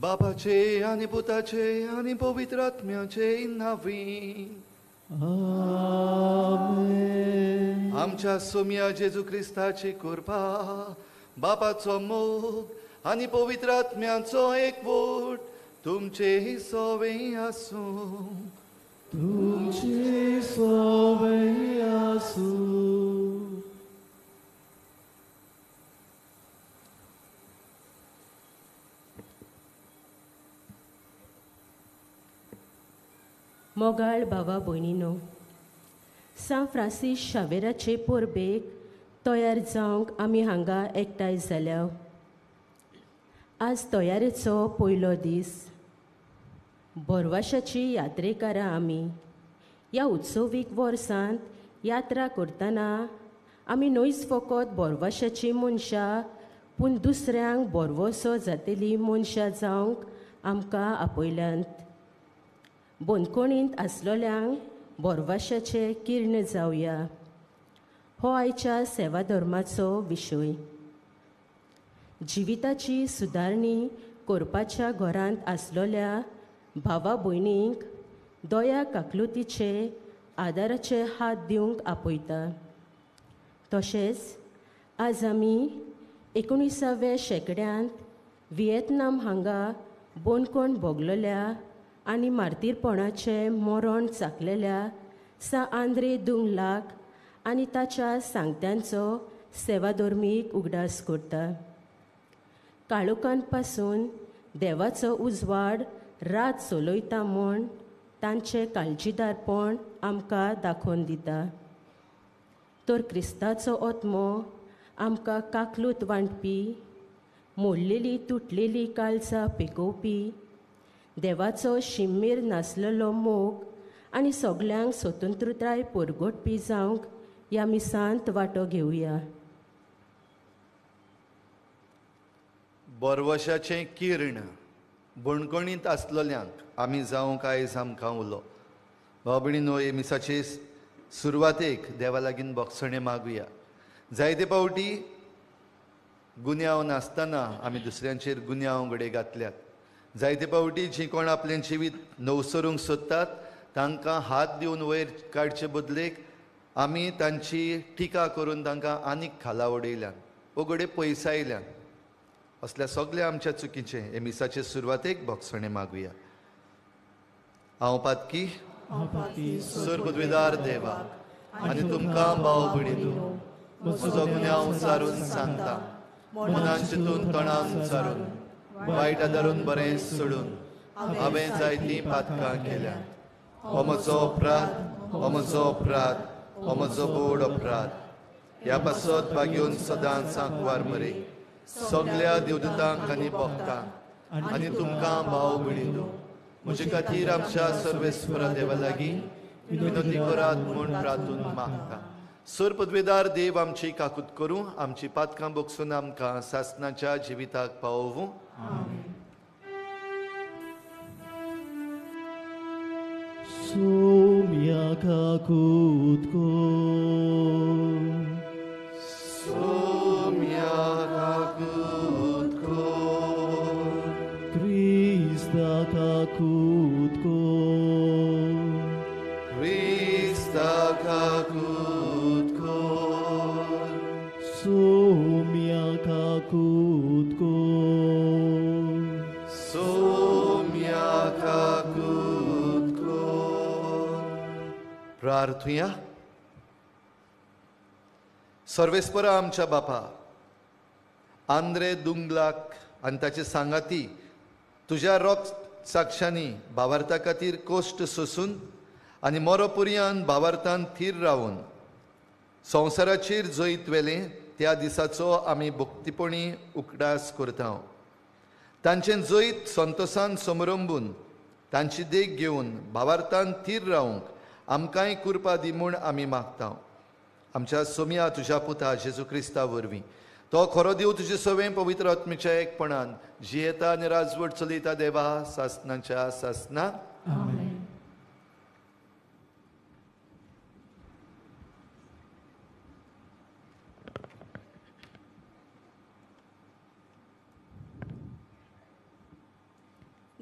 बापाचे आनी पुताचे आनी पवित्र आत्म्याचे नांवी आमेन. आमच्या सोम्या जेजू क्रिस्ताची कृपा, बापाचो मोग आनी पवित्र आत्म्याचो एकवट तुमचे सोवे आसूं. तुमचे सोवे आसूं. मोगाळ भावा भयणीनो, सांत फ्रांसीस शावेराचे परबेक तयार जावंक आमी हांगा एकठांय जाल्या. आज तयारेचो पयलो दीस. बोरवाशाची यात्रेकारां आमी ह्या उत्सवीक वर्सांत यात्रा करतना आमी न्हयच फकत बोरवाशाची मनशां पूण दुसऱ्यांक बोरवसो जातली मनशां जावंक आमकां आपयल्यांत. बंदखणींत आसलोल्यांक बोरवाशाचे किर्ण जावया हो आयच्या सेवा धर्माचो विशय. जिविताची सुदारणी करपाच्या घरांत आसलोल्या भावा भयणींक दया काकलुतीचे आदाराचे हात दिवंक आपयता. तशेंच आज आमी 19व्या शेंकड्यांत व्हिएतनाम हांगा बंदखण भोगलेल्या आनी मार्तीरपणाचें मरण चाकलेल्या सा आंद्रे दुंगलाक आनी ताच्या सांगत्यांचो सेवाधर्मीक उगडास करता. काळोखान पासून देवाचो उजवाड रात चलयता म्हूण तांचें काळजीदारपण आमकां दाखोवन दिता. तर क्रिस्ताचो आत्मो आमकां काकलूत वांटपी, मोडलेली तुटलेली काळजां पेकोवपी, देवाचो शिम्मीर नासलेलो मोग आनी सगल्यांक स्वतंत्रताय परगटपी जावंक ह्या मिसांत वांटो घेवया. बोरवशाचें किर्ण बणकणींत आसलोल्यांक आमी जावंक आयज आमकां उलो. भाव भयणीनो, हे मिसाचे सुरवातेक देवा लागीं बोगसणें मागुया. जायते फावटी गुन्यांव नासतना आमी दुसऱ्यांचेर गुन्यांव घडये घातल्यात. जायते फावटी जीं कोण आपलें जिवीत नवसरूंक सोदतात तांकां हात दिवन वयर काडचे बदलेक आमी तांची टिका करून तांकां आनीक खाला उडयल्यान वो घडये पयसायल्यान. असल्या सगल्या आमच्या चुकीचें हे मिसाचे सुरवातेक बोगसणें मागुया. हांव पातकी सर्वपदवीदार देवा आनी तुमकां भाव भयणीनो म्हजो गुन्यांव सारून सांगता, मनान चिंतून तोंडान सारून वायट आदारून बरें सोडून हांवें जायतीं पातकां केल्यात. हो म्हजो अपराध, हो म्हजो अपराध, हो म्हजो बोड अपराध. ह्या पासत भाग्योन सदांच आंकवार मरे सगल्या देवदूतांक आनी भक्तांक आनी तुमकां भाव भयणीनो म्हजे खातीर आमच्या सर्वेस्वरा देवा लागीं विनंती करात म्हूण प्रार्थून मागता. सर पदवेदार देव आमची काकूत करूं, आमची पातकां बोगसून आमकां सासनाच्या जिविताक पावोवूं. सोम्या काकूत कर, सोम्या काकूत कर, क्रिस्ता काकूत कर, क्रिस्ता काकूत कर, सोम्या काकूत कर, सोम्या काकूत कर. प्रार्थुया. सर्वेस्परा आमच्या बापा, आंद्रे दुंगलाक आनी ताचे सांगाती तुज्या रोग साक्षांनी भावार्था खातीर कोश्ट सोसून आनी मोरोपुरयान भावार्थान थीर रावन संवसाराचेर जैत व्हेलें त्या दिसाचो आमी भक्तीपणी उगडास करता. तांचें जैत संतोसान समरंबून तांची देख घेवन भावार्थान थीर रावंक आमकांय कृपा दी म्हूण आमी मागता. आमच्या सोम्या तुज्या पुता जेजू क्रिस्ता वरवीं तो खरो देव तुजे सवें पवित्र आत्म्याच्या एकपणान जियेता आनी राजवट चलयता देवा सासनाच्या सासना.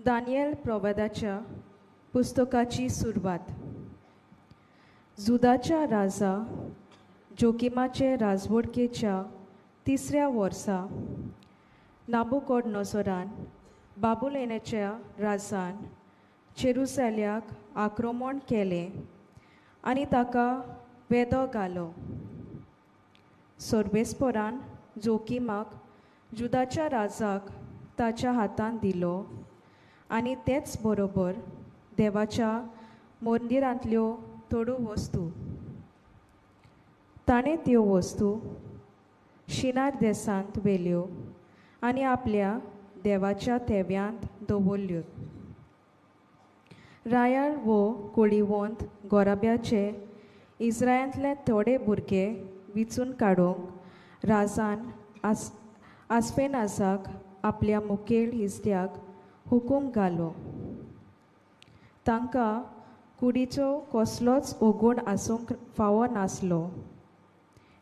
दानियल प्रवादाच्या पुस्तकाची सुरवात. जुदाच्या राजा जोकिमाचे राजवडकेच्या तिसऱ्या वर्सा नाबुकोडनोसोरान बाबुलेनाच्या राजान जेरुसल्याक आक्रमण केलें आनी ताका वेदो घालो. सर्वेस्परान जोकिमाक जुदाच्या राजाक ताच्या हातान दिलो आनी तेच बरोबर देवाच्या मंदिरांतल्यो थोड्यो वस्तू. ताणें त्यो वस्तू शिनार देसांत व्हेल्यो आनी आपल्या देवाच्या थेव्यांत दवरल्यो. रायाळ वो कोळीवंत गोराब्याचे इस्रायलांतले थोडे भुरगे विचून काडूंक राजान आस्फेनाजाक आपल्या मुखेल हिस्त्याक हुकूम घालो. तांकां कुडीचो कसलोच ओगूण आसूंक फावो नासलो.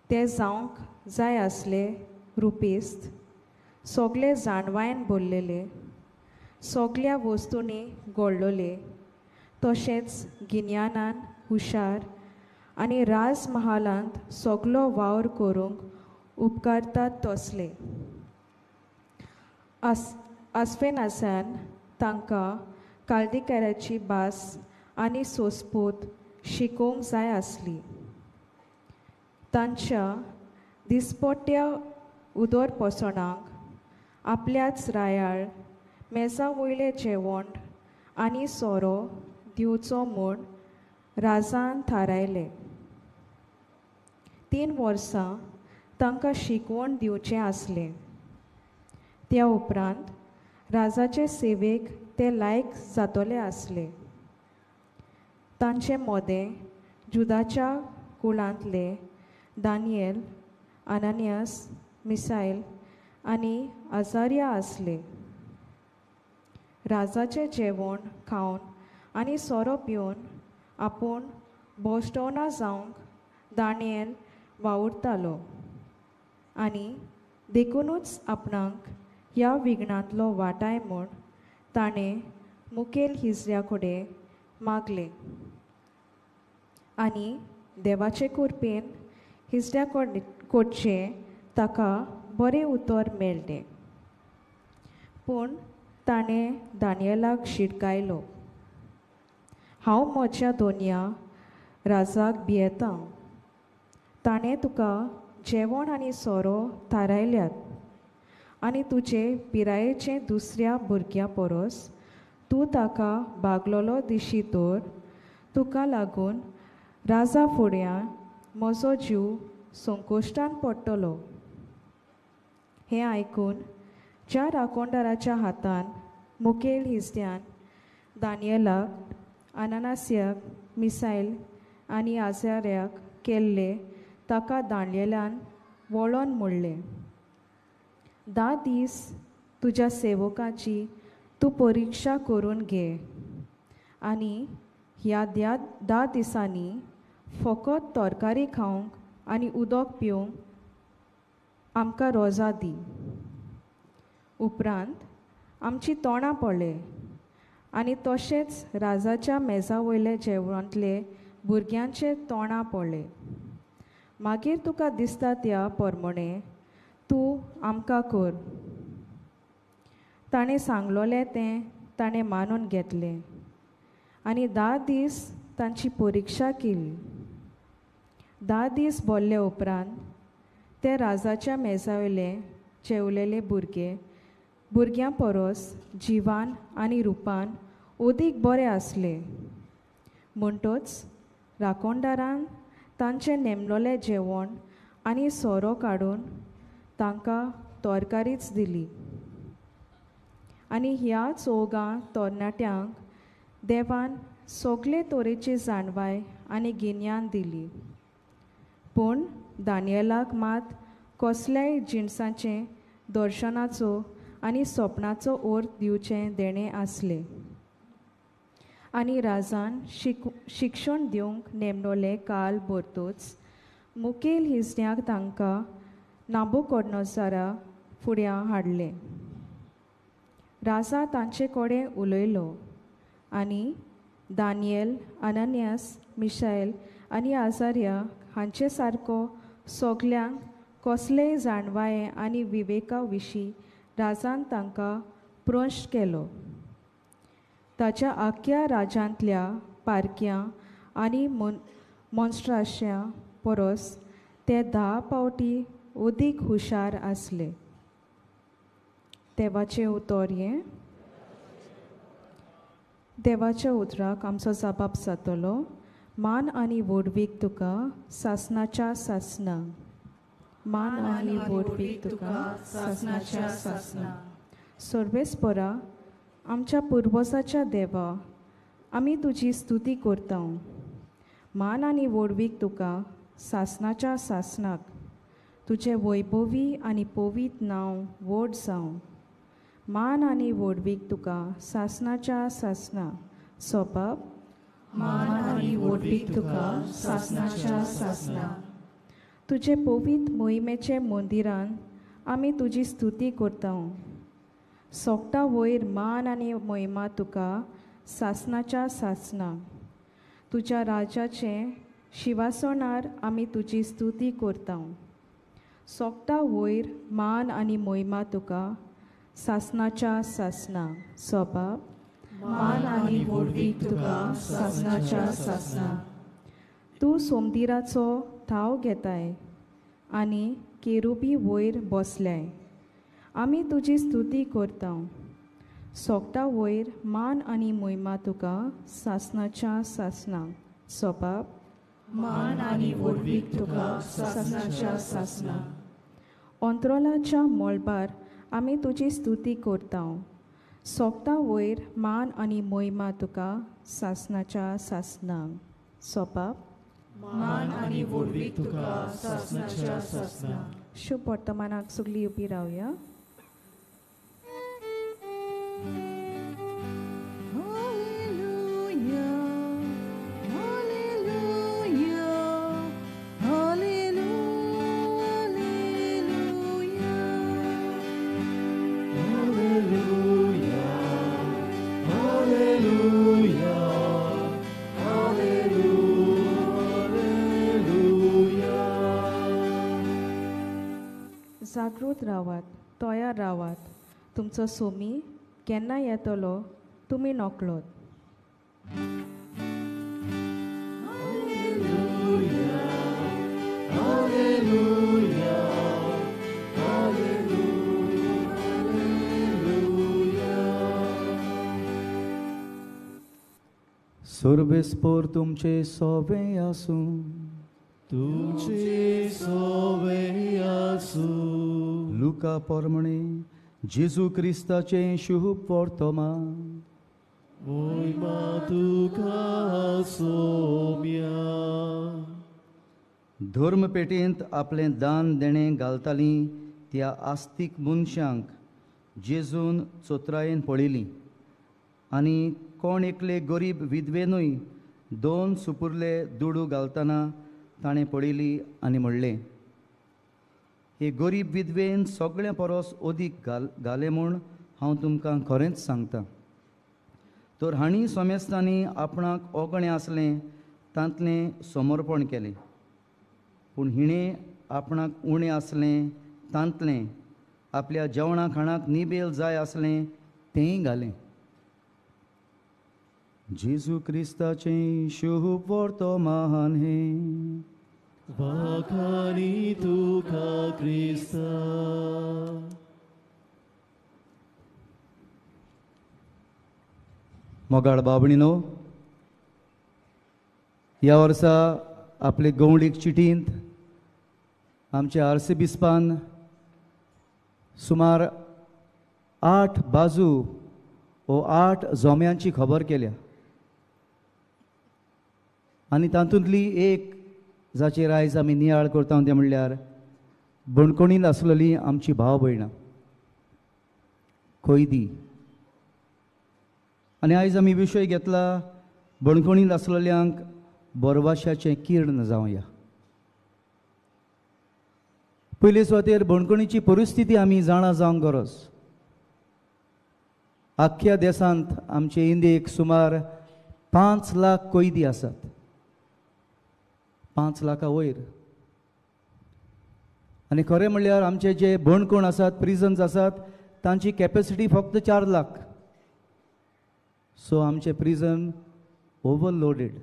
ते जावंक जाय आसले रुपेस्त, सगळे जाणवायन भरलेले, सगळ्या वस्तूंनी गोडलोले, तशेंच गिन्यानान हुशार आनी राजमहालांत सगलो वावर करूंक उपकारतात तसले. आस्फेनासान तांकां काल्दिकाराची भास आनी सोसपूत शिकोवंक जाय आसली. तांच्या दिसपट्ट्या उदरपोसणाक आपल्याच रायाळ मेजा वयलें जेवण आनी सोरो दिवचो म्हूण राजान थारायलें. 3 वर्सां तांकां शिकवण दिवचें आसलें. त्या उपरांत राजाचे सेवेक ते लायक जातले आसले. तांचे मोदें जुदाच्या कुळांतले दानियल, अनानियास, मिसायल आनी अजारिया आसले. राजाचें जेवण खावन आनी सोरो पिवन आपूण भोश्टवना जावंक दानियल वावुरतालो आनी देखुनूच आपणाक ह्या विघ्नांतलो वाटाय म्हूण ताणें मुखेल हिजऱ्या कडेन मागलें आनी देवाचे कृपेन हिजऱ्या कडचें ताका बरें उतर मेळ्ळें. पूण ताणें दानियलाक शिटकायलो, हांव म्हज्या दोनया राजाक भियेतां. ताणें तुका जेवण आनी सोरो थारायल्यात आनी तुजे पिरायेचे दुसऱ्या भुरग्यां परस तूं ताका बागलोलो दिशी तर तुका लागून राजा फुड्यां म्हजो जीव संकोश्टान पडटलो. हें आयकून ज्या राखणदाराच्या हातान मुखेल हिजड्यान दानियलाक, अनानासियाक, मिसायल आनी आजार्याक केल्ले ताका दानियलान वळोन म्हणलें, 10 दीस तुज्या सेवकाची तूं परिक्षा करून घे आनी ह्या 10 दिसांनी फकत तरकारी खावंक आनी उदक पिवंक आमकां रोजा दी. उपरांत आमची तोंडां पळय आनी तशेंच राजाच्या मेजा वयले जेवणांतले भुरग्यांचे तोंडां पळय. मागीर तुका दिसता त्या प्रमाणे तूं आमकां कर. ताणें सांगलोलें तें ताणें मानून घेतलें आनी 10 दीस तांची परिक्षा केली. 10 दीस भरले उपरांत ते राजाच्या मेजा वयले जेवलेले भुरगे भुरग्यां परस जिवान आनी रुपान अदीक बरे आसले. म्हणटच राखणदारान तांचें नेमलोलें जेवण आनी सोरो काडून तांकां तरकारीच दिली आनी ह्या चौगां तरणाट्यांक देवान सगळे तरेची जाणवाय आनी गिन्यान दिली. पूण दानियलाक मात कसल्याय जिनसाचें दर्शनाचो आनी सपनाचो अर्थ दिवचें देणें आसलें. आनी राजान शिक्षण दिवंक नेमलोलें काल भरतूच मुखेल हिजण्याक तांकां नाबुकोडनोसरा फुड्यां हाडलें. राजा तांचे कडेन उलयलो आनी दानियल, अनन्यास, मिशायल आनी आजार्या हांचे सारको सगल्यांक कसलेय जाणवाये आनी विवेका विशीं राजान तांकां प्रश्न केलो. ताच्या आख्या राज्यांतल्या पारक्यां आनी मोन्स्ट्राश्या परस ते 10 पावटी अदीक हुशार आसले. देवाचें उतर हें. देवाच्या उतराक आमचो जबाब जातलो. मान आनी व्हडवीक तुका सासनाच्या सासना. मान आनी व्हडवीक तुका सासनाच्या सासना. सर्वेस्परा आमच्या पुर्वजाच्या देवा, आमी तुजी स्तुती करता. मान आनी व्हडवीक तुका सासनाच्या सासनाक. तुजें वैभवी आनी पवित्र नांव व्हड जावं. मान आनी व्हडवीक तुका सासनाच्या सासना. सोबाब मान आनी व्हडवीक तुका सासनाच्या सासना. तुजे पवित्र मोहिमेचे मंदिरान आमी तुजी स्तुती करता. सोगटा वयर मान आनी मोहिमा तुका सासनाच्या सासना. तुज्या राजाचें शिवासणार आमी तुजी स्तुती करता. सोगटा वयर मान आनी मोहिमा तुका सासनाच्या सासना. सोबाब मान आनी व्हडवीक तुका सासनाच्या सासना. तूं सोमदिराचो थाव घेताय आनी केरुबी वयर बसल्याय. आमी तुजी स्तुती करता. सोगटा वयर मान आनी मोहिमा तुका सासनाच्या सासना. सोबाब मान आनी व्हडवीक तुका सासनाच्या सासना. अंतरोलाच्या मळबार आमी तुजी स्तुती करता. सोगटा वयर मान आनी मोहिमा तुका सासनाच्या सासना. सोबाब मान आनी व्हडवीक तुका सासनाच्या सासना. शुभ वर्तमानाक सगळीं उबी रावया. जागृत रावात, तयार रावात. तुमचो सोमी केन्ना येतलो तुमी नकळत. सर्वेस्पर तुमचे सोवे आसूं. तुमचे सोवे आसूं. लुका परमणे जेजू क्रिस्ताचें शुभ वर्तमान. मोहिमा तुका सोम्या. धर्मपेटेंत आपलें दान देणें घालतालीं त्या आस्तीक मनशांक जेजून चोत्रायेन पळयलीं आनी कोण एकले गरीब विधवेनूय 2 सुपुरले दुडू घालतना ताणें पळयली आनी म्हणलें, हे गरीब विधवेन सगळ्यां परस अदीक घालें म्हूण हांव तुमकां खरेंच सांगता. तर हांणी सोमेस्तांनी आपणाक ओगणें आसलें तांतलें समर्पण केलें, पूण हिणें आपणाक उणें आसलें तांतलें आपल्या जेवणा खाणाक निबेल जाय आसलें तेंय घालें. जेजू क्रिस्ताचें शुभ वर्तमान हें. वाखाणी तुका क्रिस्ता. मोगाळ बाबणीनो, ह्या वर्सा आपले गवळीक चिटींत आमच्या आर्सेबिस्पान सुमार 8 बाजू वो 8 जोम्यांची खबर केल्या आनी तातूंतली एक जाचेर आयज आमी नियाळ करता तें म्हणल्यार बणकोणींत आसलेली आमची भाव भयणां कैदी. आनी आयज आमी विशय घेतला बणकोणींत आसलेल्यांक बोरवाशाचें किर्ण जावया. पयले सुवातेर बणकोणीची परिस्थिती आमी जाणा जावंक गरज. आख्ख्या देशांत आमचे इंडियेक सुमार 5 लाख कैदी आसात, 5 लाखा वयर. आनी खरें म्हणल्यार आमचे जे बणकोण आसात, प्रिजन्स आसात, तांची कॅपेसिटी फक्त 4 लाख. सो आमचे प्रिजन ओवरलोडेड,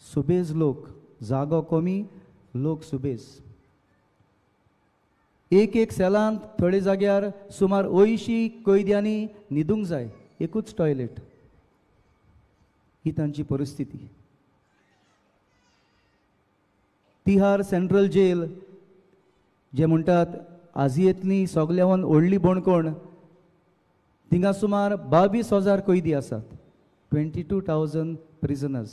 सुबेज लोक, जागो कमी, लोक सुबेज. एक एक सेलांत थोडे जाग्यार सुमार 80 कैद्यांनी न्हिदूंक जाय, एकूच टॉयलेट. ही तांची परिस्थिती. तिहार सेंट्रल जेल जे म्हणटात आजियेंतली सगल्यावन व्हडली बणकोण, थिंगा सुमार 22,000 कैदी आसात, 22,000 प्रिजनर्स.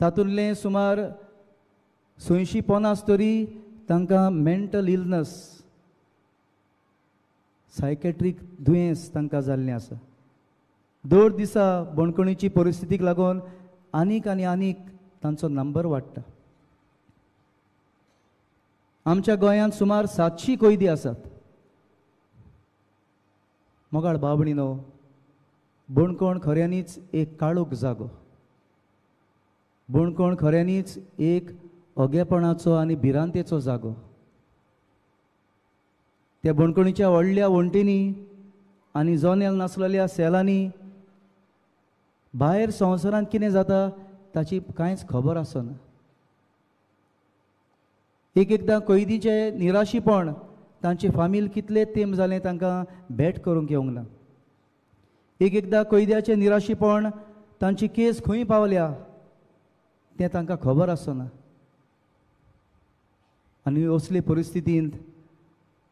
तातूंतले सुमार 650 तरी तांकां मेंटल इलनस, सायकेट्रीक दुयेंस तांकां जाल्लें आसा. दर दिसा बणकणीची परिस्थितीक लागून आनीक आनी आनीक तांचो नंबर वाडटा. आमच्या गोंयांत सुमार 700 कैदी आसात. मोगाळ बाबणीनो, बणकोण खऱ्यांनीच एक काळोख जागो, बणकोण खऱ्यांनीच एक अगेपणाचो आनी भिरांतेचो जागो. त्या बणकणीच्या व्हडल्या वण्टींनी आनी जनेल नासलेल्या सेलांनी भायर संवसारांत कितें जाता ताची कांयच खबर आसना. एक एकदां कैदीचें निराशीपण, तांची फामील कितले तेंप जालें तांकां भेट करूंक येवंक ना. एक एकदां कैद्याचें निराशीपण, तांची केस खंय पावल्या तें तांकां खबर आसना. आनी असले परिस्थितींत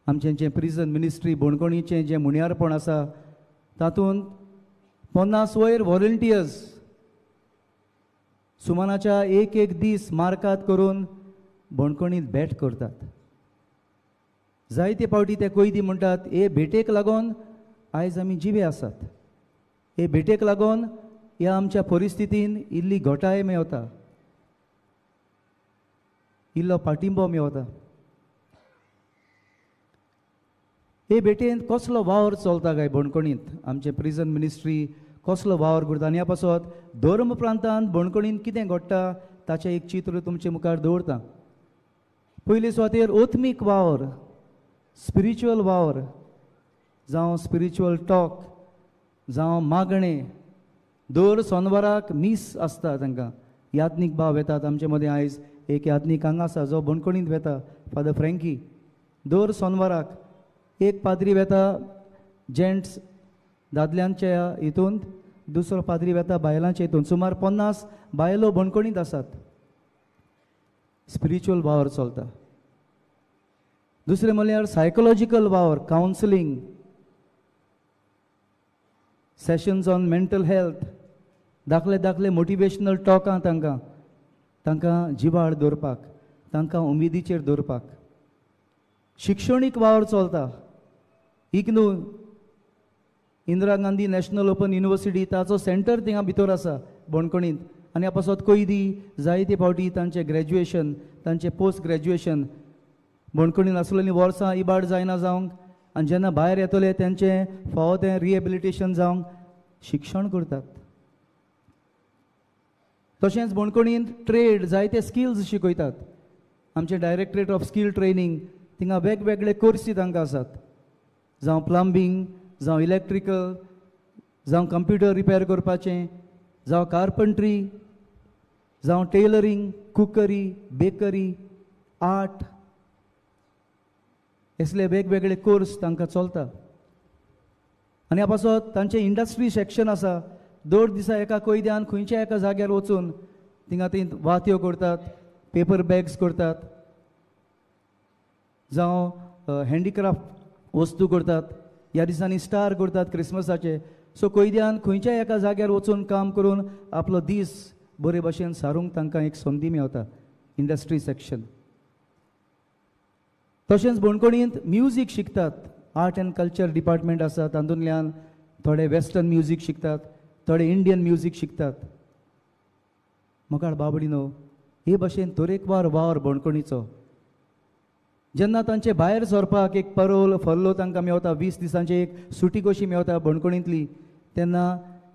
आमचें जें प्रिजन मिनिस्ट्री बणकणीचें जें मुण्यारपण आसा तातूंत 50 वयर व्हॉलंटियर्स सुमानाच्या एक एक दीस मार्कात करून बणकणींत भेट करतात. जायते फावटी ते कैदी म्हणटात, हे भेटेक लागून आयज आमी जिवे आसात, हे भेटेक लागून ह्या आमच्या परिस्थितीन इल्ली घटाय मेवता, इल्लो पाटिंबो मेवता. हे भेटेन कसलो वावर चलता काय बणकणींत, आमचें प्रिजन मिनिस्ट्री कसलो वावर करता आनी ह्या पासत धर्म प्रांतांत बणकणींत कितें घडटा ताचें एक चित्र तुमचे मुखार दवरता. पयले सुवातेर आत्मीक वावर, स्पिरिच्युअल वावर, जावं स्पिरिच्युअल टॉक, जावं मागणें. दर सोनवाराक मीस आसता तांकां, याज्ञीक भाव येतात. आमचे मदें आयज एक याज्ञीक हांगा आसा जो बणकणींत वेता, फादर फ्रँकी. दर सोनवाराक एक पाद्री वेता जेंट्स दादल्यांच्या हितूंत, दुसरो पाद्री वेता बायलांच्या हितूंत. सुमार 50 बायलो बणकणींत आसात. स्पिरिच्युअल वावर चलता. दुसरें म्हणल्यार सायकोलॉजिकल वावर, counselling, sessions on mental health, दाखले दाखले मोटिवेशनल टॉकां तांकां, तांकां जिवाळ दवरपाक, तांकां उमेदीचेर दवरपाक. शिक्षणीक वावर चलता. IGNOU, Indira Gandhi national open university, ताचो सेंटर थिंगा भितर आसा बणकणींत. आनी ह्या पासत कैदी जायते फावटी तांचें ग्रॅज्युएशन, तांचें पोस्ट ग्रॅज्युएशन बणकणीन आसलेलीं वर्सां इबाड जायना जावंक, आनी जेन्ना भायर येतले तांचें फावो तें रिहेबिलिटेशन जावंक शिक्षण करतात. तशेंच बणकणींत ट्रेड, जायते स्किल्स शिकयतात. आमचें डायरेक्टरेट ऑफ स्कील ट्रेनींग, थिंगा वेगवेगळे कोर्सी तांकां आसात, जावं प्लंबींग, जावं इलेक्ट्रिकल, जावं कंप्युटर रिपेर करपाचें, जावं कार्पंट्री, जावं टेलरींग, कुकरी, बेकरी, आर्ट, असले वेगवेगळे कोर्स तांकां चलता. आनी ह्या पासत तांचें इंडस्ट्री सेक्शन आसा. दर दिसा एका कैद्यान खंयच्या एका जाग्यार वचून थिंगा ती वात्यो करतात, पेपर बॅग्स करतात, जावं हँडीक्राफ्ट वस्तू करतात. ह्या दिसांनी स्टार करतात क्रिसमसाचे. सो कैद्यान खंयच्याय एका जाग्यार वचून काम करून आपलो दीस बरे भशेन सारूंक तांकां एक संदी मेवता, इंडस्ट्री सेक्शन. तशेंच बणकणींत म्युजीक शिकतात. आर्ट एंड कल्चर डिपार्टमेंट आसा, तातूंतल्यान थोडे वेस्टर्न म्युजीक शिकतात, थोडे इंडियन म्युजीक शिकतात. मोगाळ बाबडीनो, हे भशेन तरेकवार वावर बणकणीचो. जेन्ना तांचे भायर सरपाक एक परोल फल्लो तांकां मेवता, 20 दिसांची एक सुटी कशी मेवता बणकोणींतली, तेन्ना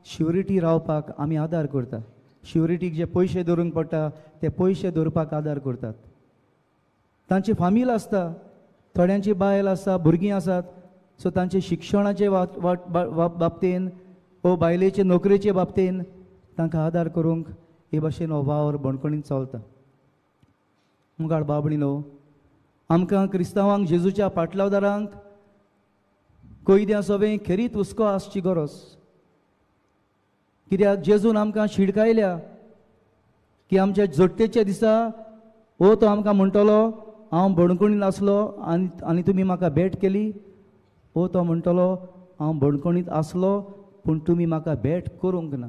श्युरिटी रावपाक आमी आदार करता. श्युरिटीक जे पयशे धरूंक पडटा ते पयशे धरपाक आदार करतात. तांची फामील आसता, थोड्यांची बायल आसता, भुरगीं आसात, सो तांचे शिक्षणाचे बाबतीन वो बायलेचे नोकरेचे बाबतीन तांकां आदार करूंक हे भाशेन हो वावर बणकणीन चलता. मुगाळ बाबणी न्हू, आमकां क्रिस्तांवांक जेजूच्या पाटलावदारांक कैद्यां सवें खेरीत हुस्को आसची गरज. कित्याक जेजून आमकां शिडकायल्या की आमच्या जोडटेच्या दिसा हो तो आमकां म्हणटलो हांव बणकणीन आसलो आनी तुमी म्हाका भेट केली, हो तो म्हणटलो हांव बणकणींत आसलो पूण तुमी म्हाका भेट करूंक ना.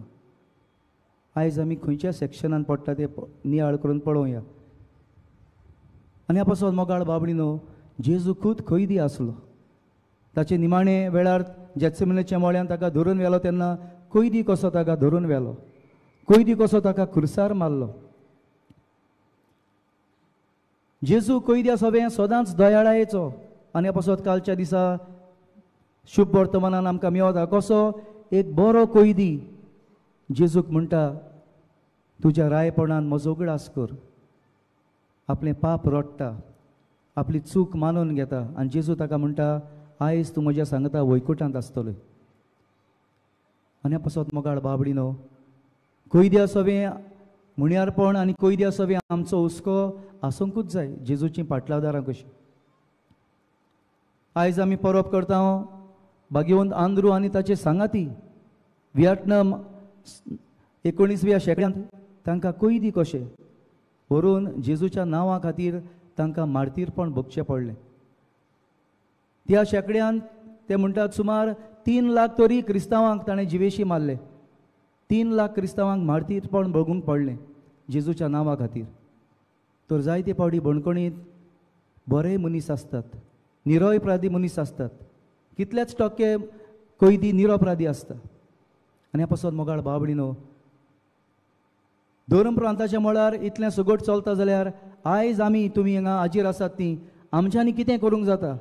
आयज आमी खंयच्या सेक्शनान पडटा ते नियाळ करून पळोवया. आनी ह्या पासत मोगाळ बाबडी न्हू, जेजू खूद कैदी आसलो. ताचे निमाणे वेळार जेत्सेमनीच्या मळ्यान ताका धरून व्हेलो तेन्ना कैदी कसो ताका धरून व्हेलो, कैदी कसो ताका खुर्सार मारलो. जेजू कैद्या सवें सदांच दयाळायेचो. आनी ह्या पासत कालच्या दिसा शुभ वर्तमानान आमकां मेवता कसो एक बरो कैदी जेजूक म्हणटा तुज्या रायपणान म्हजो उगडास कर. आपलें पाप रडटा, आपली चूक मानून घेता आनी जेजू ताका म्हणटा आयज तूं म्हज्या सांगता वैकुटांत आसतलो. आनी ह्या पासत मोगाळ बाबडी न्हू, कैद्या सवें म्हणयारपण आनी कैद्या सवें आमचो हुस्को आसूंकूच जाय जेजूची पाटलावदारां कशी. आयज आमी परब करता भाग्यवंत आंद्रू आनी ताचे सांगाती व्हिएतनाम 19व्या शेंकड्यांत तांकां कैदी कशे व्हरून जेजूच्या नांवा खातीर तांकां मार्तीरपण भोगचें पडलें. त्या शेंकड्यांत ते म्हणटात सुमार 3 लाख तरी क्रिस्तांवांक ताणें जिवेशी मारले. 3 लाख क्रिस्तांवांक मार्तीरपण भोगूंक पडलें जेजूच्या नांवा खातीर. तर जायते फावटी बणकणींत बरे मनीस आसतात, निरपराधी मनीस आसतात, कितलेच टक्के कैदी निरपराधी आसता. आनी ह्या पासत मोगाळ बाबडी न्हू, धर्म प्रांताच्या मळार इतलें सुगट चलता जाल्यार आयज आमी तुमी हांगा हाजीर आसात ती आमच्यांनी कितें करूंक जाता?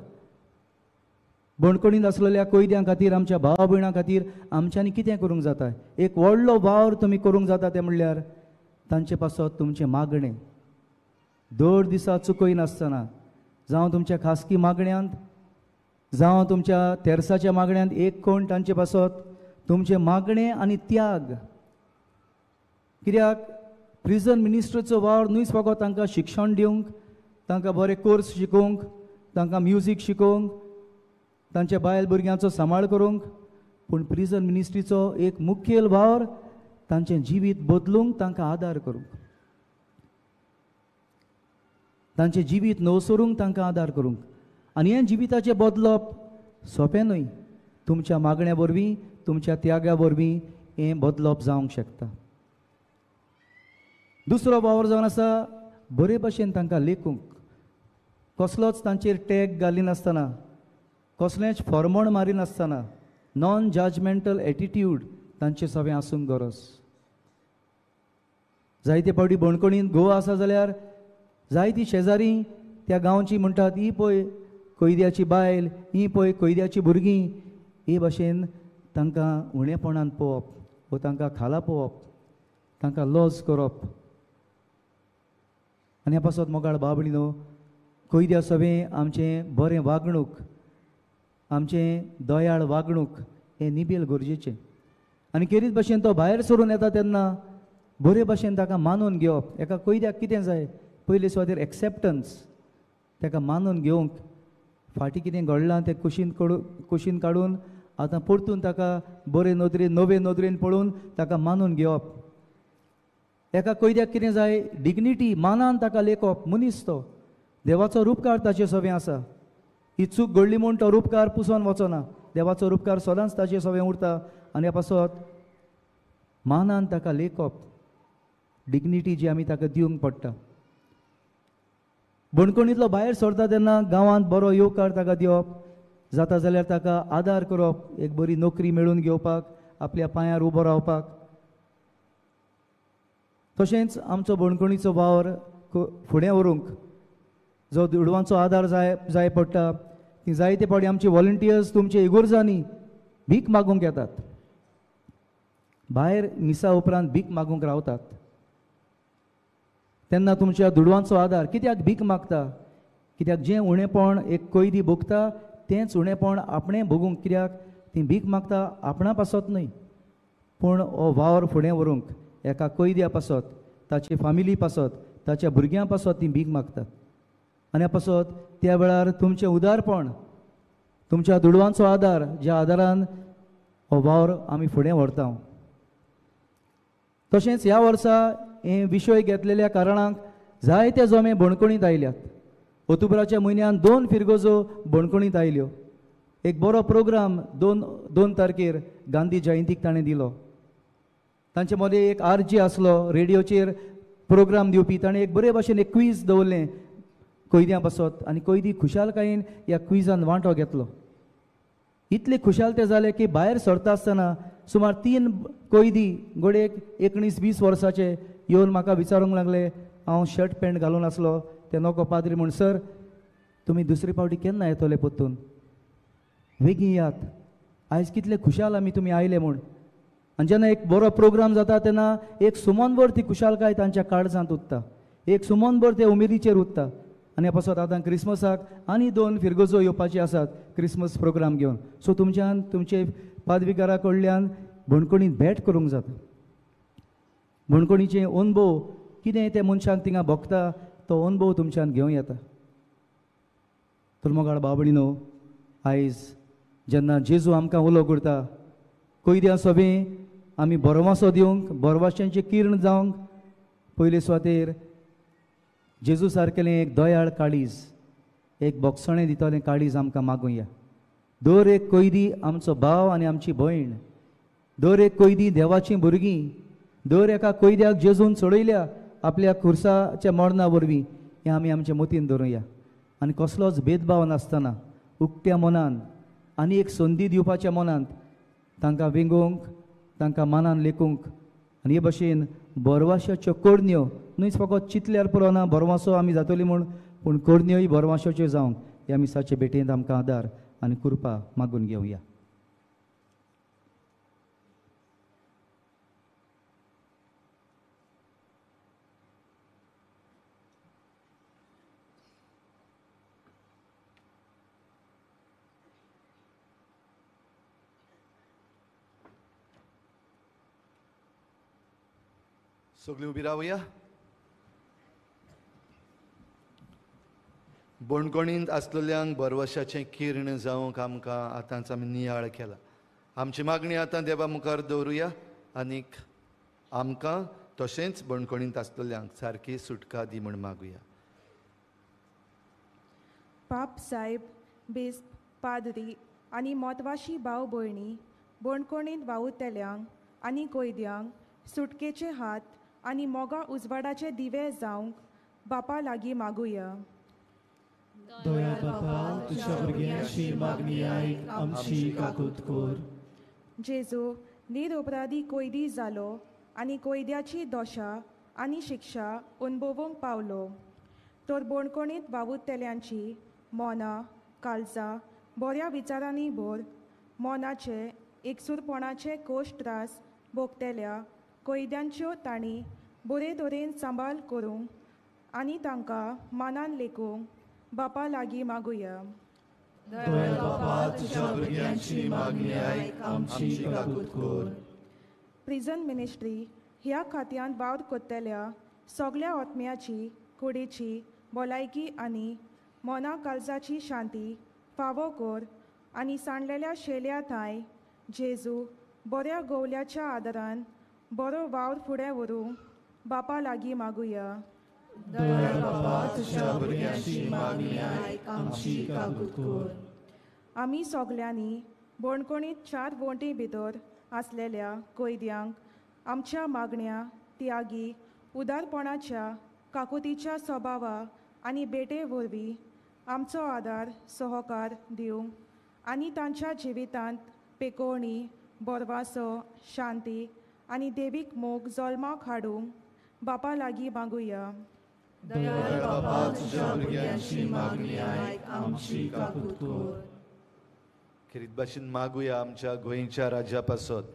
बणकणींत आसलेल्या कैद्यां खातीर, आमच्या भाव भयणां खातीर आमच्यांनी कितें करूंक जाता? एक व्हडलो वावर तुमी करूंक जाता तें म्हणल्यार तांचे पासत तुमचें मागणें दर दिसा चुकयनासतना, जावं तुमच्या खासगी मागण्यांत, जावं तुमच्या तेर्साच्या मागण्यांत, एक कोण तांचे पासत तुमचें मागणें आनी त्याग. कित्याक प्रिजन मिनिस्ट्रीचो वावर न्हूच फकत तांकां शिक्षण दिवंक, तांकां बरे कोर्स शिकोवंक, तांकां म्युजीक शिकोवंक, तांच्या बायल भुरग्यांचो सांबाळ करूंक, पूण प्रिजन मिनिस्ट्रीचो एक मुखेल वावर तांचें जिवीत बदलूंक, तांकां आदार करूंक, तांचें जिवीत नवसरूंक तांकां आदार करूंक. आनी हें जिविताचें बदलप सोंपें न्हय, तुमच्या मागण्या वरवीं, तुमच्या त्यागा वरवीं हें बदलप जावंक शकता. दुसरो वावर जावन आसा बरे भशेन तांकां लेखूंक, कसलोच तांचेर टॅग घालिनासतना, कसलेंच फॉर्मण मारिनासतना, नॉन जजमेंटल एटिट्यूड तांचे सवें आसूंक गरज. जायते फावटी बणकणींत गोवा आसा जाल्यार जायती शेजारी त्या गांवची म्हणटात ही पळय कैद्याची बायल, ही पळय कैद्याची भुरगीं. हे भाशेन तांकां उणेपणान पळोवप वो तांकां खाला पळोवप, तांकां लॉज करप. आनी ह्या पासत मोगाळ बाबडी न्हू, कैद्या सवें आमचें बरें वागणूक, आमचें दयाळ वागणूक हें निबेल गरजेचें. आनी खेरीत भाशेन तो भायर सरून येता तेन्ना बरे भाशेन ताका मानून घेवप. एका कैद्याक कितें जाय? पयले सुवातेर एक्सेप्टन्स, ताका मानून घेवंक. फाटीं कितें घडलां तें कुशीन काडून आतां परतून ताका बरे नदरेन, नवे नदरेन पळोवन ताका मानून घेवप. एका कैद्याक कितें जाय? डिग्निटी, मानान ताका लेखप. मनीस तो, देवाचो रुपकार ताचे सवें आसा. ही चूक घडली म्हूण तो रुपकार पुसोन वचना, देवाचो रुपकार सदांच ताचे सवें उरता. आनी ह्या पासत मानान ताका लेखप, डिग्निटी जी आमी ताका दिवंक पडटा. बणकणींतलो भायर सरता तेन्ना गांवांत बरो येवकार ताका दिवप, जाता जाल्यार ताका आदार करप, एक बरी नोकरी मेळोवन घेवपाक, आपल्या पांयार उबो रावपाक. तशेंच आमचो बणकणीचो वावर फुडें व्हरूंक जो दुडवांचो आदार जाय जाय पडटा ती जायते फावटी आमची वॉलंटियर्स तुमचे इगोर्जांनी भीक मागूंक येतात, भायर मिसा उपरांत भीक मागूंक रावतात. तेन्ना तुमच्या दुडवांचो आदार कित्याक भीक मागता? कित्याक जें उणेपण एक कैदी भोगता तेंच उणेपण आपणें भोगूंक कित्याक ती भीक मागता आपणा पासत न्हय, पूण हो वावर फुडें व्हरूंक एका कैद्या पासत, ताचे फामिली पासत, ताच्या भुरग्यां पासत ती भीक मागतात. आनी ह्या पासत त्या वेळार तुमचें उदारपण, तुमच्या दुडवांचो आदार, ज्या आदारान हो वावर आमी फुडें व्हरता. तशेंच ह्या वर्सा हे विशय घेतलेल्या कारणाक जायते जमे बणकणींत आयल्यात. ऑक्टोबराच्या म्हयन्यान 2 फिरगोजो बणकणींत आयल्यो. एक बरो प्रोग्राम 2 तारखेर गांधी जयंतीक ताणें दिलो. तांचे मदें एक आर जी आसलो रेडियोचेर प्रोग्राम दिवपी, ताणें एक बरे भाशेन एक क्वीज दवरलें कैद्यां पासत आनी कैदी खुशालकायेन ह्या क्विजान वांटो घेतलो. इतले खुशाल ते जाले की भायर सरता आसतना सुमार 3 कैदी घडयेक 19-20 वर्साचे येवन म्हाका विचारूंक लागले, हांव शर्ट पॅन्ट घालून आसलो ते नको पाद्री म्हूण, सर तुमी दुसरे फावटी केन्ना येतले परतून, वेगीं यात, आयज कितले खुशाल आमी तुमी आयले म्हूण. आनी जेन्ना एक बरो प्रोग्राम जाता तेन्ना एक सुमनभर ती खुशालकाय तांच्या काळजांत उरता, एक सुमनभर ते उमेदीचेर उरता. आनी ह्या पासत आतां क्रिसमसाक आनी 2 फिरगोजो येवपाचे आसात क्रिसमस प्रोग्राम घेवन. सो तुमच्यान तुमचे पादविगारा कडल्यान बणकणींत भेट करूंक जाता. बणकणीचे अणभव कितें ते मनशाक थिंगा भोगता तो अणभव तुमच्यान घेवं येता. तर मोगाळ बाबडीनो, आयज जेन्ना जेजू आमकां उलो करता कैद्यां सोबें आमी बरवासो दिवंक, बरवाशांचें किर्ण जावंक, पयले सुवातेर जेजू सारकेलें एक दयाळ काळीज, एक बोगसणें दितलें काळीज आमकां मागुया. दर एक कैदी आमचो भाव आनी आमची भयण, दर एक कैदी देवाचीं भुरगीं, दर एका कैद्याक जेजून सोडयल्या आपल्या खुर्साच्या मरणा वरवीं, हें आमी आमच्या मतीन धरुया. आनी कसलोच भेदभाव नासतना उक्त्या मनान आनी एक संदी दिवपाच्या मनांत तांकां वेंगोवंक, तांकां मानान लेखूंक आनी हे भशेन बरवाशाच्यो करण्यो न्हय फकत चिंतल्यार पुरो ना बरवासो आमी जातली म्हूण, पूण करण्योय बरवाशाच्यो जावंक ह्या मिसाचे भेटेंत आमकां आदार आनी कृपा मागून घेवया. सगळीं उबी रावया. बणकणींत आसलेल्यांक बरवशाचें किर्ण जावंक आमकां आतांच आमी नियाळ केला. आमची मागणी आतां देवा मुखार दवरुया आनीक आमकां तशेंच बणकणींत आसलेल्यांक सारकी सुटका दी म्हूण मागुया. पाप साहेब, बेस्प, पाद्री आनी मोतवाशी भाव भयणी बणकणींत वावुरतल्यांक आनी कैद्यांक सुटकेचे हात आनी मोगा उजवाडाचे दिवे जावंक बापा लागीं मागुया. दयाळ बापा, तुज्या भुरग्यांची मागणी आयक, आमची काकूत कर. जेजू निरअपराधी कैदी जालो आनी कैद्याची दशा आनी शिक्षा अणभवूंक पावलो, तर बणकणींत वावुरतल्यांची मनां काळजां बऱ्या विचारांनी भर, मनाचे एकसूरपणाचे कोश त्रास भोगतल्या कैद्यांच्यो तांणी बरे तरेन सांबाळ करूंक आनी तांकां मानान लेखूंक बापा लागीं मागुया. दयाळ बापा, तुज्या भुरग्यांची मागणी आयक, आमची काकूत कर. प्रिजन मिनिस्ट्री ह्या खात्यांत वावर करतल्या सगल्या आत्म्याची, कुडीची भलायकी आनी मना काळजाची शांती फावो कर आनी सांडलेल्या शेल्या थांय जेजू बऱ्या गोवल्याच्या आदारान बरो वावर फुडें व्हरूंक बापा लागीं मागुया. दयाळ बापा, तुज्या भुरग्यांची मागणी आयक, आमची काकूत कर. आमी सगल्यांनी बणकणींत 4 वण्टी भितर आसलेल्या कैद्यांक आमच्या मागण्या, त्यागी, उदारपणाच्या, काकुतीच्या स्वभावा आनी भेटे वरवीं आमचो आदार सहकार दिवंक आनी तांच्या जिवितांत पेकोवणी, बरवासो, शांती आनी देवीक मोग जल्माक हाडूंक बापा लागीं मागुया. दयाळ बापा, तुज्या भुरग्यांची मागणी आयक, आमची काकूत कर. खेरीत भाशेन मागुया आमच्या गोंयच्या राज्या पासत.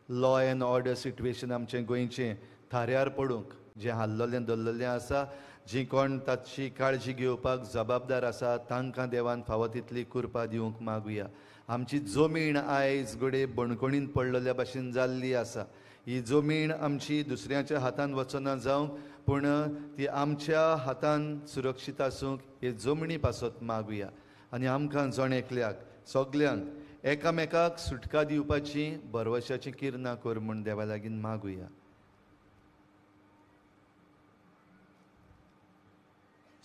लॉ एंड ऑर्डर सिट्युएशन आमचें गोंयचें थाऱ्यार पडूंक जें हाल्लोलें धरलेलें आसा, जीं कोण ताची काळजी घेवपाक जबाबदार आसा तांकां देवान फावो तितली कृपा दिवंक मागुया. आमची जमीन आयज घडये बणकणीन पडलेल्या भाशेन जाल्ली आसा. ही जमीन आमची दुसऱ्याच्या हातान वचना जावंक, पूण ती आमच्या हातान सुरक्षीत आसूंक हे जमनी पासत मागुया. आनी आमकां जण एकल्याक सगल्यांक एकामेकाक सुटका दिवपाची भरवशाची किरणां कर म्हूण देवा लागीं मागुया.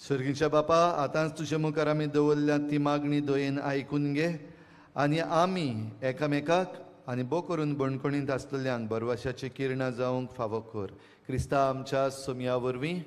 सर्गीच्या बापा, आतांच तुजे मुखार आमी दवरल्या ती मागणी दयेन आयकून घे आनी आमी एकामेकाक आनी बो करून बणकणींत आसलेल्यांक भरवशाची किरणां जावंक फावो कर. क्रिस्ता आमच्या सोमया वरवीं.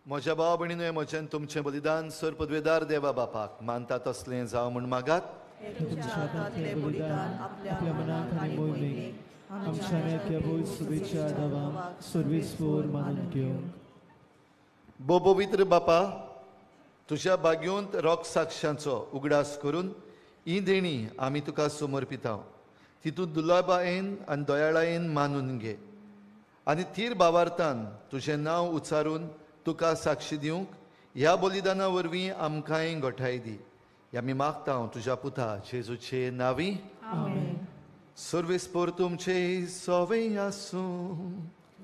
म्हज्या भाव भयणीनो, म्हजें तुमचें बलिदान सर पदवेदार देवा बापाक मानता तसलें जावं म्हूण मागात. तुमच्या हातांतलें बलिदान आपल्या मनाक आनी मोहिमेक आमच्या नेत्या शुभेच्छा देवाक सर्वेस्पोर मानून घेवंक. बो पवित्र बापा, तुज्या भाग्योंत रोग साक्षांचो उगडास करून ही देणी आमी तुका समर्पितां. तितूंत दुलाबायेन आनी दयाळायेन मानून घे आनी थीर भावार्थान तुजें नांव उच्चारून तुका साक्षी दिवंक ह्या बलिदाना वरवीं आमकांय गोठाय दी. आमी मागता तुज्या पुता जेजूचे नावी. सर्वेस्पोर तुमचे सोवे आसूं.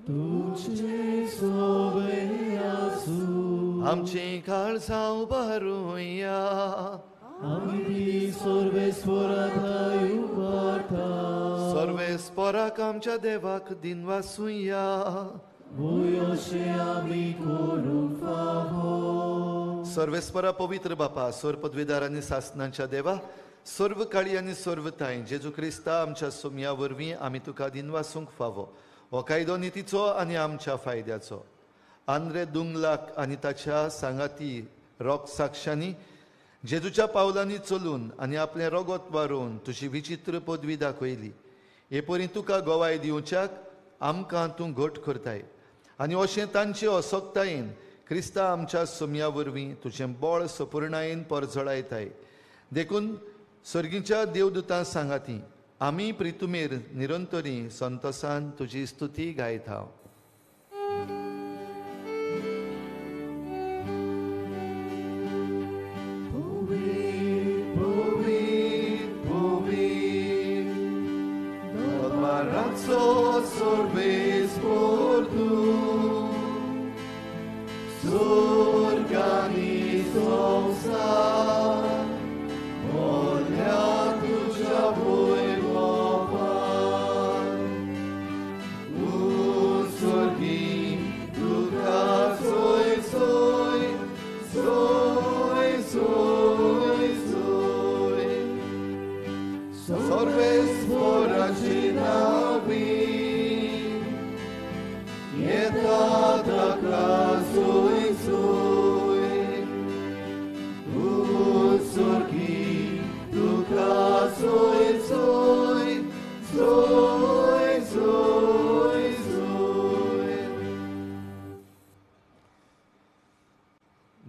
तुमचे सोवे आसूं. आमचें काळजां उबारुया. आमी सर्वेस्पोराक उबारता. सर्वेस्पोराक आमच्या देवाक दिनवासुया. सर्वेस्परा पवित्र बापा, सर्व पदवीदार आनी सासनांच्या देवा, सर्व काळी आनी सर्व ताय जेजू क्रिस्ता आमच्या सोमया वरवीं आमी तुका दिनवासूंक फावो. हो कायदो नितीचो आनी आमच्या फायद्याचो. आंद्रे दुंगलाक आनी ताच्या सांगाती रोग साक्षांनी जेजूच्या पावलांनी चलून आनी आपलें रोगोत वारोवन तुजी विचित्र पदवी दाखयली. हे परी तुका गोवाय दिवच्याक आमकां तूं घट करताय आनी अशें तांचे असक्तायेन क्रिस्ता आमच्या सोमया वरवीं तुजें बळ सपुर्णायेन परजळायताय. देखून सर्गीच्या देवदूतां सांगाती आमी प्रितुमेर निरंतरी संतोसान तुजी स्तुती गायता.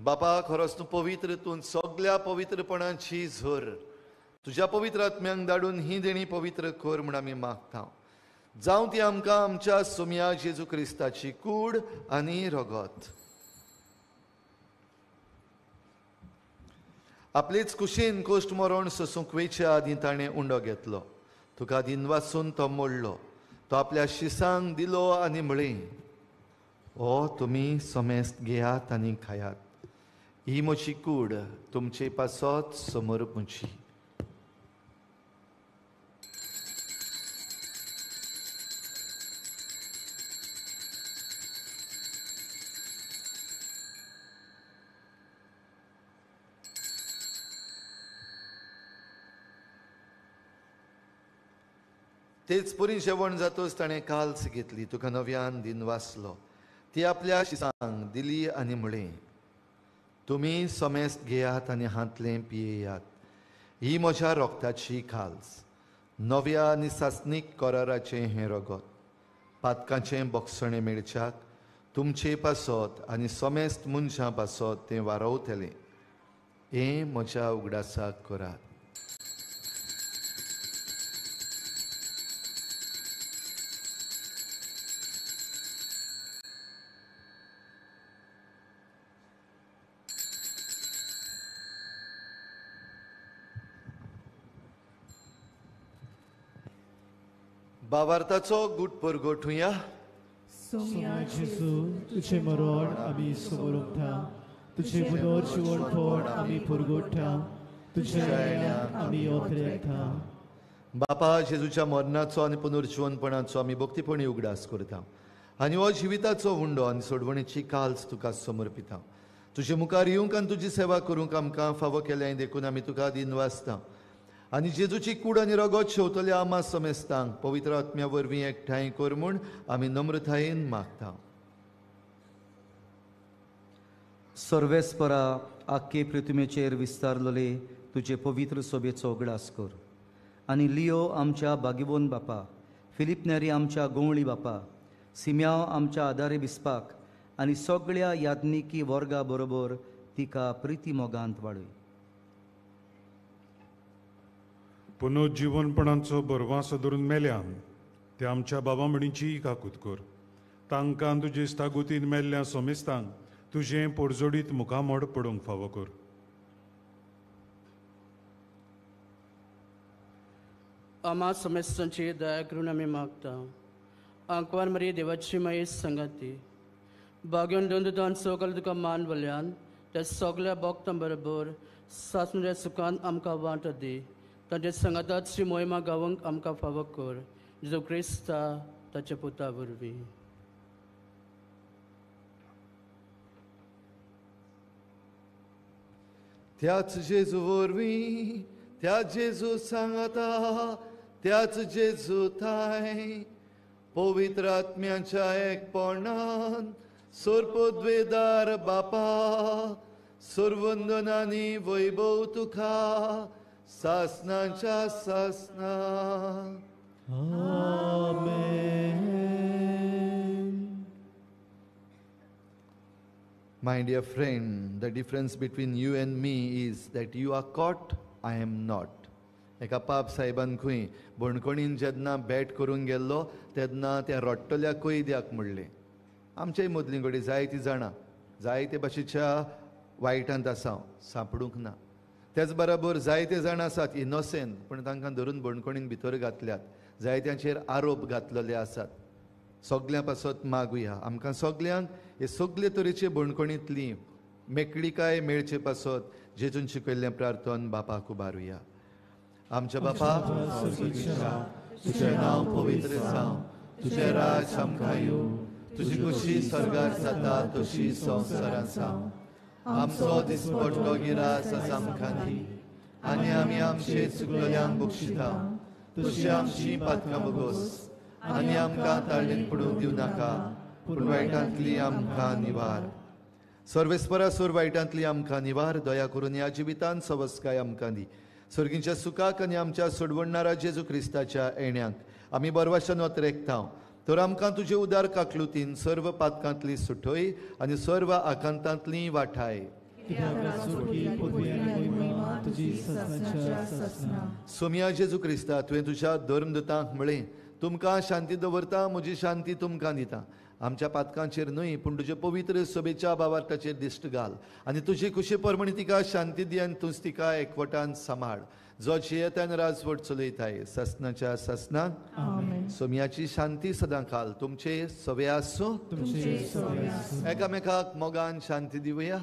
बापा खरोच तूं पवित्र, तूं सगल्या पवित्रपणाची झर. तुज्या पवित्र आत्म्यांक धाडून ही देणी पवित्र कर म्हूण आमी मागता. जावं ती आमकां आमच्या सोम्या जेजू क्रिस्ताची कूड आनी रगत. आपलेच कुशीन कोश्ट मरण सोसूंक वेच्या आदीं ताणें उंडो घेतलो. तुका दिनवासून तो मोडलो, तो आपल्या शिसांक दिलो आनी म्हळें, ओ तुमी समेस्त घेयात आनी खायात, ही म्हजी कूड तुमचे पासत समर्पूची. तेच परी जेवण जातच ताणें काल्स घेतली, तुका नव्यान दिन वाचलो, ती आपल्या शिसांक दिली आनी म्हळें, तुमी समेस्त घेयात आनी हांतलें पियेयात, ही म्हज्या रोगताची खाल्स, नव्या आनी सासणीक कराराचें हें रगत, पातकाचें बक्षणें मेळच्याक तुमचे पासत आनी समेस्त मनशां पासत तें वारवतलें. हें म्हज्या उगडासाक करात. बावार्थाचो गुट परगोठुया. सोम्या जेजू, तुझे मरण आमी समोर उठा, तुझे पुनर्जिवणपण आमी परगोठा, तुझ्या येण्याक आमी ओतरेता. बापा, जेजूच्या मरणाचो आनी पुनर्जिवनपणाचो आमी भक्तीपणी उगडास करता आनी हो जिविताचो उंडो आनी सोडवणेची काल्स तुका समर्पिता. तुजे मुखार येवंक आनी तुजी सेवा करूंक आमकां फावो केलें देखून आमी तुका दिनवासता. आनी जेजूची कूड आनी रगत शेवतल्या आमा समेस्तांक पवित्र आत्म्या वरवीं एकठांय कर म्हूण आमी नम्रतायेन मागता. सर्वेस्परा, आख्खे पृथ्वीचेर विस्तारलेले तुजे पवित्र सोबेचो उगडास कर आनी लियो आमच्या बागिबोन बापा, फिलीप नेरी आमच्या गोंवळी बापा, सिम्याव आमच्या आदारे बिस्पाक आनी सगळ्या याज्ञिकी वर्गा बरोबर तिका प्रिती मोगांत वाडय. पुनर्जिवनपणाचो बरवासो धरून मेल्यान ते आमच्या बाबा म्हणीची काकूत कर. तांकां तुजे स्थागुतीन मेल्ल्या सोमेस्तांक तुजें पोरजोडीत मुखामोड पडूंक फावो कर. आमा समेस्तांची दया करून आमी मागता. आंकवार मरी देवाची माई संगाती बागेवन दोन दुदान सगळे तुका मान वल्यान त्या सगळ्या भक्तां बरोबर सासणाच्या सुखान आमकां वांटो दी. तांचे संगातात श्री मोहिमा गावंक आमकां फावो कर, जेजू क्रिस्ता ताच्या पुता वरवीं. त्याच जेजू वरवीं, त्याच जेजू सांगाता, त्याच जेजू थांय पवित्र आत्म्याच्या एकपणान सर्पद्वेदार बापा, सर्वंदनानी वैभव तुका सासनाच्या सासना. आमेन. My dear friend, the difference between you and me is that you are caught, I am not. एका पाप साहेबान खंय बणकणीन जेन्ना भेट करूंक गेल्लो तेन्ना त्या रडटल्या कैद्याक म्हणलें, आमच्याय मदलीं घडये जायतीं जाणां जायते भाशेच्या वायटांत आसा, सांपडूंक ना. त्याच बराबर जायते जाण आसात इनोसेंट, पूण तांकां धरून बणकणीन भितर घातल्यात, जायत्यांचेर आरोप घातलेले आसात. सगल्यां पासत मागुया आमकां सगल्यांक हे सगळे तरेचे बणकणींतली मेकळिकाय मेळचे पासत जेजून शिकयल्लें प्रार्थन बापाक उबारुया. आमच्या बापा, तुजें नांव पवित्र जावं, तुजें राज आमकां येवं, तुजी खुशी स्वर्गार जाता तशी संवसारांत जावं. आमचो दिसपट्टो गिरास आज आमकां दी आनी आमी आमचे चुकलेल्यांक बक्षिता तशी आमची पातकां भोगोस आनी आमकां ताळणेन पडूंक दिवं नाका, पूण वायटांतली आमकां निवार. सर्वेस्परा सोर वायटांतली आमकां निवार, दया करून ह्या जिवितान सवस्काय आमकां दी. सर्गींच्या सुखाक आनी आमच्या सोडवणणारा जेजू क्रिस्ताच्या येण्याक आमी बरवाशन वतरेकता. तर आमकां तुजे उदार काकलुतीन सर्व पातकांतली सुटय आनी सर्व आकांतांतली वाठाय. सोमिया जेजू क्रिस्ता, तुवें तुज्या धर्मदूतांक म्हळें, तुमकां शांती दवरता, म्हजी शांती तुमकां दिता. आमच्या पातकांचेर न्हय पूण तुजे पवित्र सभेच्या भावार्थाचेर दिश्ट घाल आनी तुजी खुशी परमणी तिका शांती दी आनी तूंच तिका एकवटान सांबाळ, जो जियेतान राजवट चलयताय ससनाच्या ससनाक. सोमियाची शांती सदां काल तुमचे सवे आसूं. एकामेकाक मोगान शांती दिवया.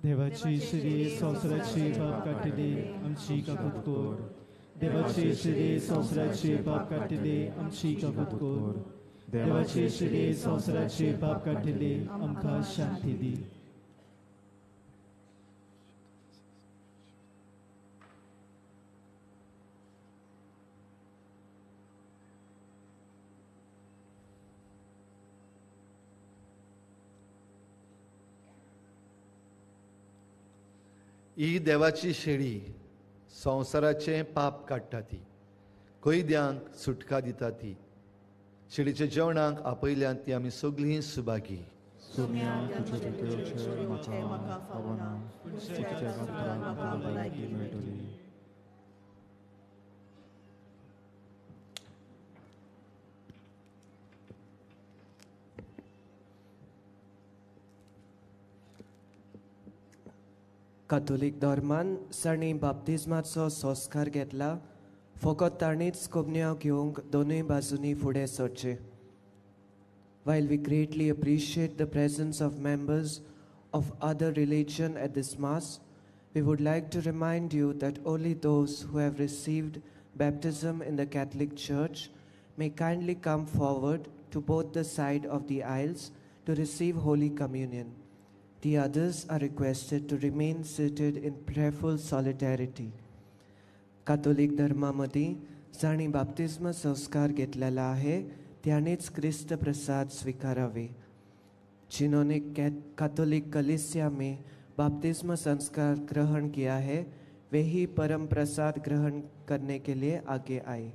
देवाची श्री संवसाराची पाप काडटली आमची काकूत कर. देवाची श्री संवसाराची पाप काडटली आमची काकूत कर. देवाची श्री संवसाराची पाप काडटली आमकां शांती दी. ही देवाची शेळी संवसाराचें पाप काडटा ती, कैद्यांक सुटका दिता ती. शेळीच्या जेवणाक आपयल्यान ती आमी सगळीं सुभागी. कातोलीक धर्मान जांणी बाप्तिज्माचो संस्कार घेतला फकत तांणीच कोमन्यांव घेवंक दोनूय बाजूंनी फुडें सरचें. While we greatly appreciate the presence of members of other religion at this mass, we would like to remind you that only those who have received baptism in the Catholic Church may kindly come forward to both the side of the aisles to receive Holy Communion. The others are requested to remain seated in prayerful solidarity. Catholic धर्मामदीं जांणी बाप्तिज्म संस्कार घेतलेला आहे त्यांनीच क्रिस्त प्रसाद स्वीकारावे. जिन्होंने Catholic कलीसिया में बाप्तिज्म संस्कार ग्रहण किया है वे ही परम प्रसाद ग्रहण करने के लिए आगे आए.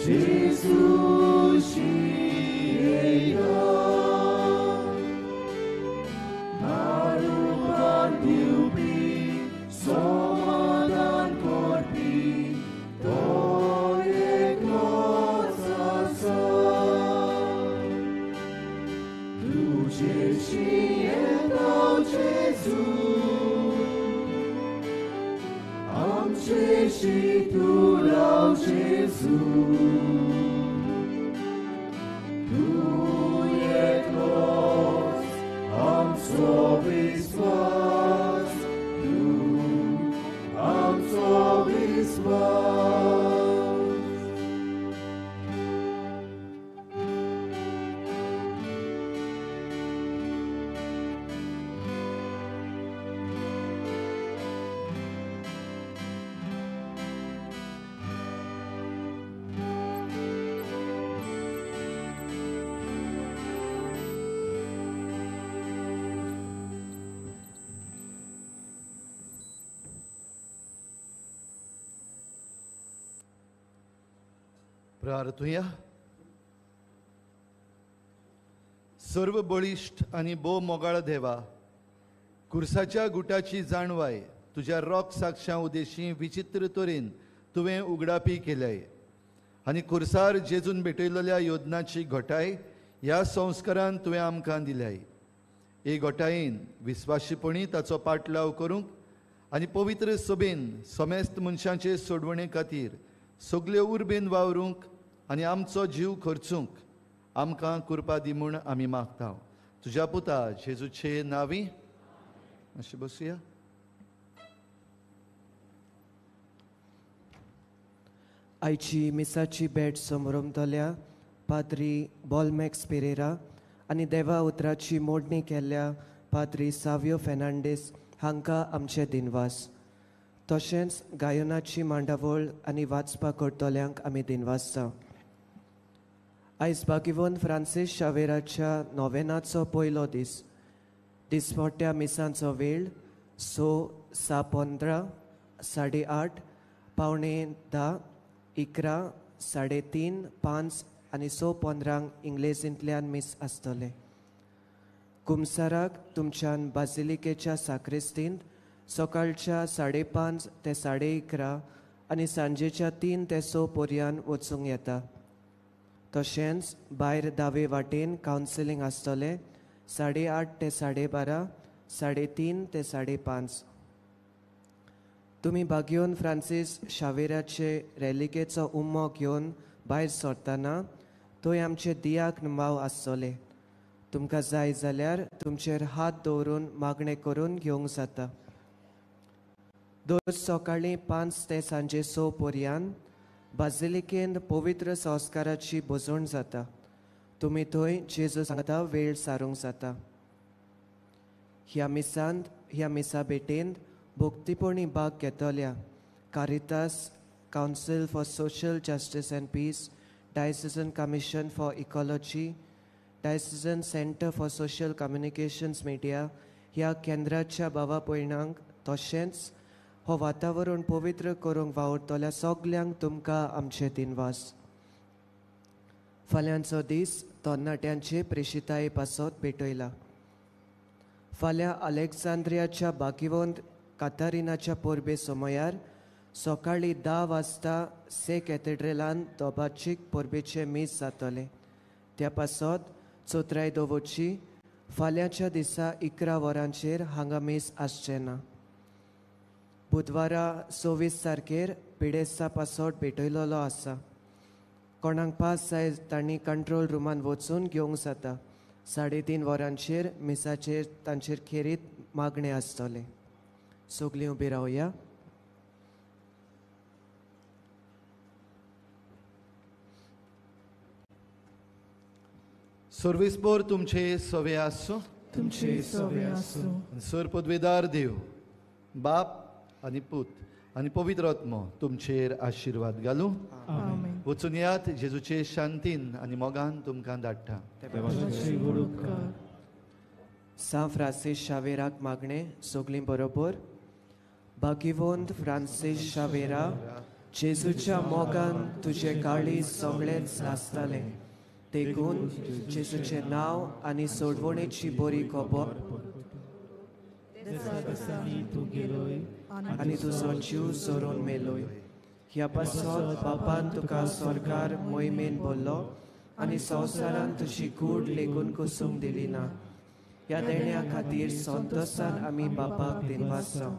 जेजू शियेता नारुपान दिवपी समाधान करपी तो एकलोच आसा तुजे शियेता जेजू आमचे तूं राव जेजू तूं एकलोच आमचो विस्वास तूं आमचो विस्वास. प्रार्थुया. सर्व बळिश्ट आनी भोव मोगाळ देवा, कुर्साच्या गुटाची जाणवाय तुज्या रोग साक्षां उदेशी विचित्र तरेन तुवें उगडापी केल्याय आनी कुर्सार जेजून भेटयलेल्या योजनाची घटाय ह्या संस्कारान तुवें आमकां दिल्याय. हे घटायेन विस्वाशीपणी ताचो पाटलाव करूंक आनी पवित्र सभेन समेस्त मनशांचे सोडवणे खातीर सगळे उर्बेन वावरूंक आनी आमचो जीव खर्चूंक आमकां कृपा दी म्हूण आमी मागता. तुज्या पुता जेजूचे नांवी. मातशें बसुया. आयची मिसाची भेट समरमतल्या पाद्री बॉलमॅक्स पेरेरा आनी देवा उतराची मोडणी केल्ल्या पाद्री सावियो फेर्नांडीस हांकां आमचे दिनवास. तशेंच गायनाची मांडावळ आनी वाचपाक करतल्यांक आमी दिनवासता. आयज भाग्यवंत फ्रांसीस शावेराच्या नोवेनाचो पयलो दीस. दिसपट्ट्या मिसांचो वेळ 6, 6:15, 8:30, 9:45, 11, 3:30, 5 आनी 6:15 इंग्लेजींतल्यान मीस आसतलें. कुमसाराक तुमच्यान बाजिलिकेच्या साक्रिस्तींत सकाळच्या 5:30 ते 11:30 आनी सांजेच्या 3 ते 6 पर्यंत वचूंक येता. तशेंच भायर दावे वाटेन कावन्सिलींग आसतलें 8:30 ते 12:30, 3:30 ते 5:30. तुमी भाग्योन फ्रांसीस शावेराचे रेलिकेचो उमो घेवन भायर सरतना थंय आमचे दियाक वाव आसतले. तुमकां जाय जाल्यार तुमचेर हात दवरून मागणें करून घेवंक जाता. दर सकाळीं 5 ते सांजे 6 पर्यंत बाजिलिकेंत पवित्र संस्काराची भोजवण जाता. तुमी थंय जेजू सांगता वेळ सारूंक जाता. ह्या मिसांत ह्या मिसा भेटेंत भक्तीपणी भाग घेतल्या Caritas, council for social justice and peace, diocesan commission for ecology, diocesan centre for social communications media ह्या केंद्राच्या भावा भयणांक तशेंच हो वातावरण पवित्र करूंक वावुरतल्या सगल्यांक तुमकां आमचे दिनवास. फाल्यांचो दीस तरणाट्यांचे प्रेशिताये पासत भेटयला. फाल्यां अलेक्झांद्रियाच्या भाग्यवंत कातारिनाच्या परबे समयार सकाळीं 10 वाजता से कॅथेड्रलान दोबाचीक परबेचें मीस जातलें. त्या पासत चोत्राय दवरची. फाल्यांच्या दिसा 11 वरांचेर हांगा मीस आसचें ना. बुधवारा 26 तारखेर पिडेस्ता पासत भेटयलेलो आसा. कोणाक पास जाय तांणी कंट्रोल रुमान वचून घेवंक जाता. 3:30 वरांचेर मिसाचेर तांचेर खेरीत मागणें आसतलें. सगलीं उबी रावया. सर्वेस्पोर तुमचे सवे आसूं. तुमचे सवे आसूं. सर पदवेदार देव बाप आनी पूत आनी पवित्र आत्मो तुमचेर आशिर्वाद घालूं. वचून यात जेजूचे शांतीन आनी मोगान तुमकां धाडटा. सां फ्रांसीस शावेराक मागणें सगलीं बरोबर. भाग्यवंत फ्रांसीस शावेरा, जेजूच्या मोगान तुजें काळीज सगळेंच नासतालें, देखून जेजूचें नांव आनी सोडवणेची बरी खबर आनी तुजो जीव सोरून मेलोय. ह्या पासत बापान तुका सरकार मोहिमेन भरलो आनी संवसारान तुजी कूड लेगून कोसूंक दिली ना. ह्या देण्या खातीर संतोसान आमी बापाक दिनवासा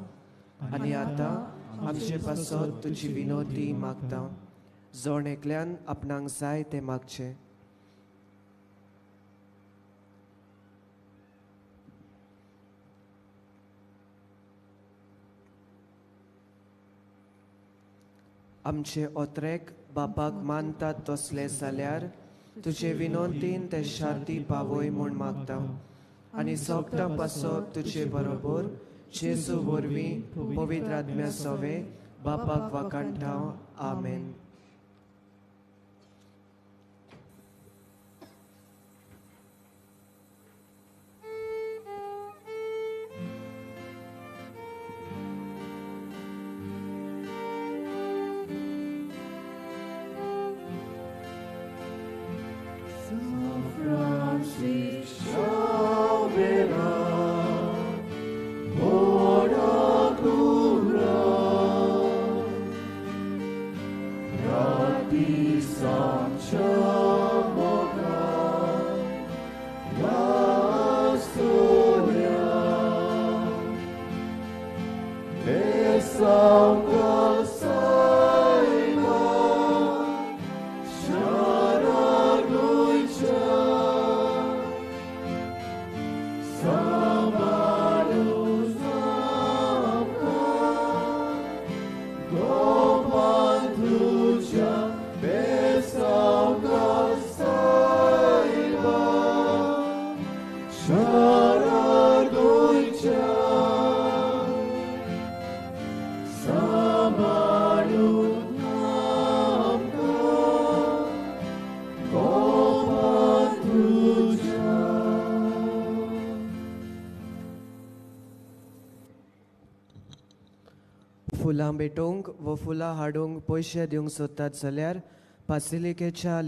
आनी आतां आमचे पासत तुजी विनोदी मागता. जण एकल्यान आपणाक जाय तें मागचें. आमचे ओत्रेक बापाक मानतात तसले जाल्यार तुजे विनोदीन ते शांती पावय म्हूण मागता आनी सोगटां पासत तुजे बरोबर जेजू वरवीं पवित्र आत्म्या सवे बापाक वाखाणटा. आमेन. फुलां भेटोवंक व फुलां हाडूंक पयशे दिवंक सोदतात जाल्यार बासिलिकेच्या